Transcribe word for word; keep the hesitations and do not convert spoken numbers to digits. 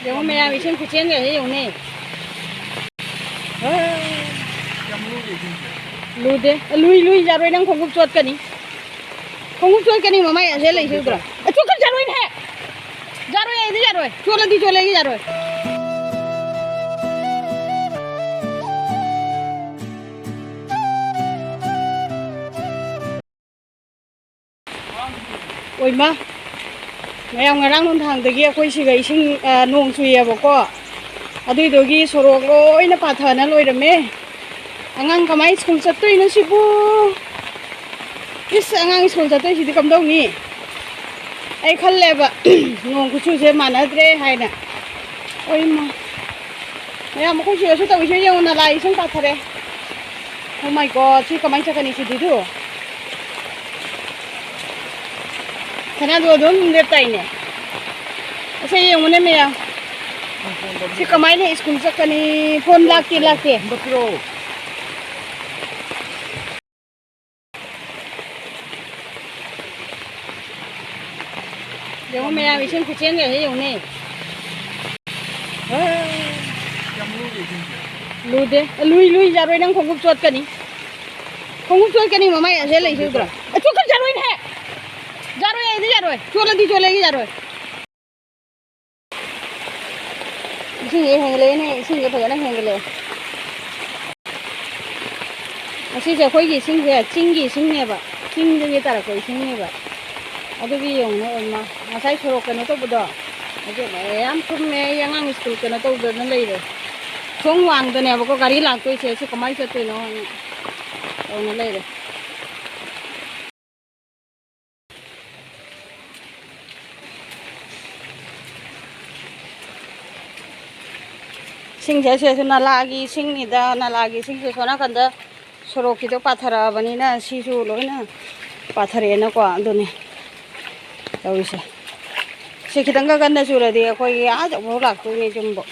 ꯌꯦꯡꯉꯨ ꯃꯌꯥꯝ, ꯏꯁꯤꯡ ꯈꯨꯆꯦꯟꯒꯁꯦ ꯌꯦꯡꯉꯨꯅꯦ꯫ ꯂꯨꯗꯦ꯫ ꯂꯨꯏ, ꯂꯨꯏ, ꯌꯥꯔꯣꯏ, ꯅꯪ ꯈꯣꯡꯎꯞ ꯆꯣꯠꯀꯅꯤ꯫ ꯈꯣꯡꯎꯞ ꯆꯣꯠꯀꯅꯤ, ꯃꯃꯥꯏ ꯑꯁꯦ ꯂꯩꯁꯦ ꯎꯗ꯭ꯔꯣ? ꯑ, ꯆꯣꯠꯀꯅꯤ, ꯌꯥꯔꯣꯏꯅꯦ꯫ ꯌꯥꯔꯣꯏ, ꯑꯩꯗꯤ ꯌꯥꯔꯣꯏ꯫ ꯆꯣꯠꯂꯗꯤ ꯆꯣꯠꯂꯦ, ꯑꯩꯗꯤ ꯌꯥꯔꯣꯏ꯫ ꯑꯣꯏꯃ, ꯃꯌꯥꯝ, ꯉꯔꯥꯡ ꯅꯨꯡꯗꯥꯡꯗꯒꯤ ꯑꯩꯈꯣꯏ ꯁꯤꯒ ꯏꯁꯤꯡ, ꯑ, ꯅꯣꯡ ꯆꯨꯏꯌꯦꯕꯀꯣ, ꯑꯗꯨꯏꯗꯨꯒꯤ ꯁꯣꯔꯣꯛ ꯂꯣꯏꯅ ꯄꯥꯊꯅ ꯂꯣꯏꯔꯝꯃꯦ꯫ ꯑꯉꯥꯡ ꯀꯃꯥꯏꯅ ꯁ꯭ꯀꯨꯜ ꯆꯠꯇꯣꯏꯅꯣ ꯁꯤꯕꯨ? ꯏꯁ, ꯑꯉꯥꯡ ꯁ꯭ꯀꯨꯜ ꯆꯠꯇꯣꯏꯁꯤꯗꯤ ꯀꯝꯗꯧꯅꯤ? ꯑꯩ ꯈꯜꯂꯦꯕ, ꯅꯣꯡ ꯈꯨꯆꯨꯁꯦ ꯃꯥꯟꯅꯗ꯭ꯔꯦ ꯍꯥꯏꯅ꯫ ꯑꯣꯏꯃ, ꯃꯌꯥꯝ, ꯑꯩꯈꯣꯏ ꯁꯤꯗꯁꯨ ꯇꯧꯔꯤꯁꯦ ꯌꯦꯡꯉꯨ, ꯅꯂꯥ ꯏꯁꯤꯡ ꯄꯥꯊꯔꯦ꯫ Oh my God, ꯁꯤ ꯀꯃꯥꯏꯅ ꯆꯠꯀꯅꯤ ꯁꯤꯗꯤ ꯇꯨ? ꯁꯅꯥꯗꯣ ꯑꯗꯨꯝ ꯂꯦꯞꯇꯥꯏꯅꯦ꯫ ꯑꯁꯦ ꯌꯦꯡꯉꯨꯅꯦ ꯃꯌꯥꯝ꯫ ꯁꯤ ꯀꯃꯥꯏꯅ ꯁ꯭ꯀꯨꯜ ꯆꯠꯀꯅꯤ? ꯐꯣꯟ ꯂꯥꯛꯇꯦ, ꯂꯥꯛꯇꯦ꯫ ꯌꯦꯡꯉꯨ ꯃꯌꯥꯝ, ꯏꯁꯤꯡ ꯈꯨꯆꯦꯟꯒꯁꯦ ꯌꯦꯡꯉꯨꯅꯦ꯫ ꯂꯨꯗꯦ꯫ ꯂꯨꯏ, ꯂꯨꯏ, ꯌꯥꯔꯣꯏ, ꯅꯪ ꯈꯣꯡꯎꯞ ꯆꯣꯠꯀꯅꯤ꯫ ꯈꯣꯡꯎꯞ ꯆꯣꯠꯀꯅꯤ, ꯃꯃꯥꯏ ꯑꯁꯦ ꯂꯩꯁꯦ ꯎꯗ꯭ꯔꯣ? ꯑ, ꯆꯣꯠꯀꯅꯤ, ꯌꯥꯔꯣꯏꯅꯦ꯫ ꯌꯥꯔꯣꯏ, ꯑꯩꯗꯤ ꯌꯥꯔꯣꯏ꯫ ꯆꯣꯠꯂꯗꯤ ꯆꯣꯠꯂꯦ, ꯑꯩꯗꯤ ꯌꯥꯔꯣꯏ꯫ ꯏꯁꯤꯡꯁꯦ ꯍꯦꯟꯒꯠꯂꯛꯑꯦꯅꯦ, ꯏꯁꯤꯡꯁꯦ ꯐꯖꯅ ꯍꯦꯟꯒꯠꯂꯛꯑꯦ꯫ ꯑꯁꯤꯁꯦ ꯑꯩꯈꯣꯏꯒꯤ ꯏꯁꯤꯡꯁꯦ ꯆꯤꯡꯒꯤ ꯏꯁꯤꯡꯅꯦꯕ, ꯆꯤꯡꯗꯒꯤ ꯇꯥꯔꯛꯄ ꯏꯁꯤꯡꯅꯦꯕ꯫ ꯑꯗꯨꯒꯤ ꯌꯦꯡꯉꯨꯅꯦ ꯑꯣꯏꯃ, ꯉꯁꯥꯏ ꯁꯣꯔꯣꯛ ꯀꯩꯅꯣ ꯇꯧꯕꯗꯣ, ꯑꯗꯨ ꯃꯌꯥꯝ ꯊꯨꯝꯃꯦ꯫ ꯑꯩ ꯑꯉꯥꯡ ꯁ꯭ꯀꯨꯜ ꯀꯩꯅꯣ ꯇꯧꯗꯅ ꯂꯩꯔꯦ꯫ ꯁꯣꯝ ꯋꯥꯡꯗꯅꯦꯕꯀꯣ ꯒꯥꯔꯤ ꯂꯥꯛꯇꯣꯏꯁꯦ, ꯁꯤ ꯀꯃꯥꯏꯅ ꯆꯠꯇꯣꯏꯅꯣ ꯍꯥꯏꯅ ꯇꯧꯅ ꯂꯩꯔꯦ꯫ ꯏꯁꯤꯡꯁꯦ ꯁꯤꯁꯨ ꯅꯂꯥꯒꯤ ꯏꯁꯤꯡꯅꯤꯗ, ꯅꯂꯥꯒꯤ ꯏꯁꯤꯡꯁꯦ ꯁꯣꯝ ꯅꯥꯀꯟꯗ ꯁꯣꯔꯣꯛꯀꯤꯗꯣ ꯄꯥꯊꯔꯛꯑꯕꯅꯤꯅ ꯁꯤꯁꯨ ꯂꯣꯏꯅ ꯄꯥꯊꯔꯛꯑꯦꯅꯀꯣ, ꯑꯗꯨꯅꯤ ꯇꯧꯔꯤꯁꯦ꯫ ꯁꯤ ꯈꯤꯇꯪꯒ ꯀꯟꯅ ꯆꯨꯔꯗꯤ ꯑꯩꯈꯣꯏꯒꯤ ꯑꯥ ꯌꯧꯕꯧ ꯂꯥꯛꯇꯣꯏꯅꯦ ꯌꯨꯝꯕꯧ꯫